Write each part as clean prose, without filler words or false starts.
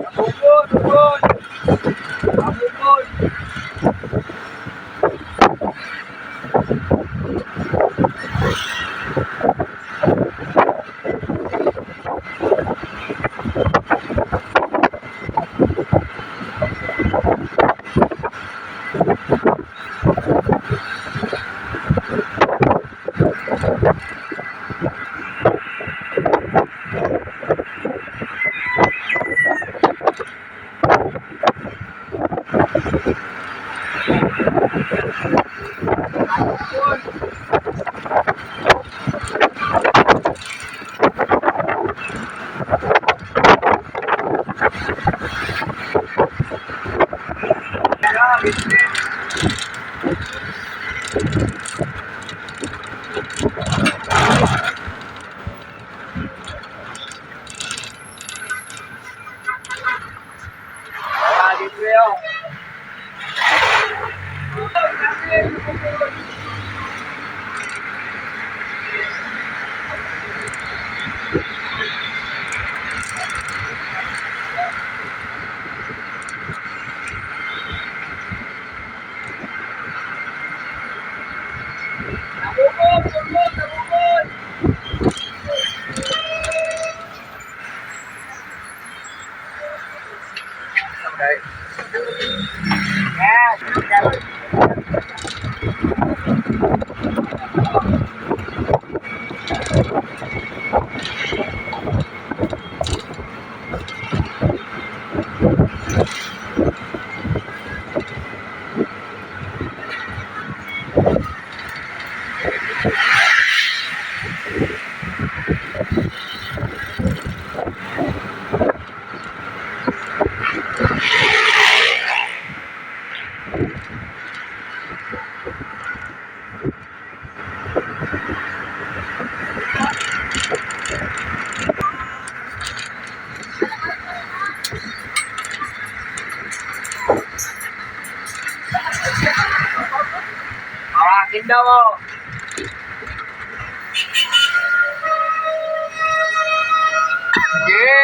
Tabukod, bukod. Tabukod. Tabukod. Yeah, business. Ah, libre oh. Tabukod, tabukod, tabukod. Okay. Yes. Akin daw oh. Sige.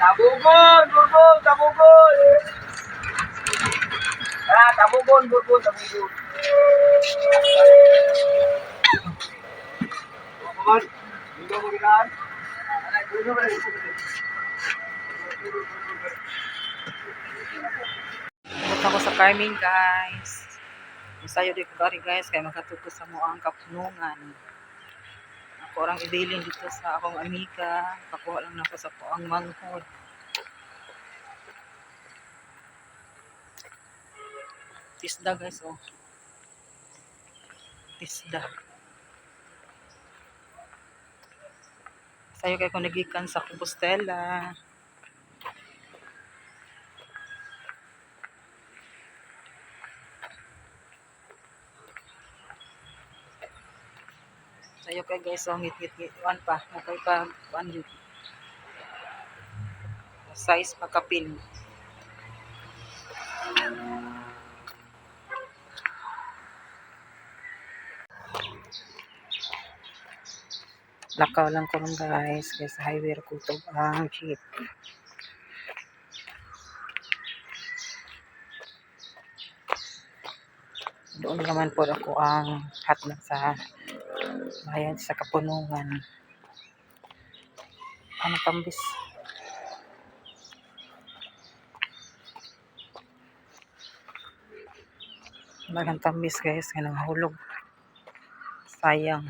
Tabugon, burbon, tabugon. Ah, tabugon, burbon, tabugon. Tabugon. Dito mo gikaan. Punta ko sa farming, guys. Masayo di ko gari, guys, kay makatuto sa mo ang kapunungan. Ako orang ibilin dito sa akong amiga. Pakuha lang nako sa kuang manghod. Tisda, guys, oh. Tisda. Sayo kay ko nagikan sa Compostela. Sayo kay, guys, oh, ngit ngit ngit kuan pa, okay pa kuan yun. Size pa kapin. Lakaw lang ko ron, guys, kay sa highway ra kutob ang jeep. Doon naman po ako ang hatnag sa bayan sa Kapunungan. Ano tambis? Daghang tambis, guys, nga nanghulog. Sayang.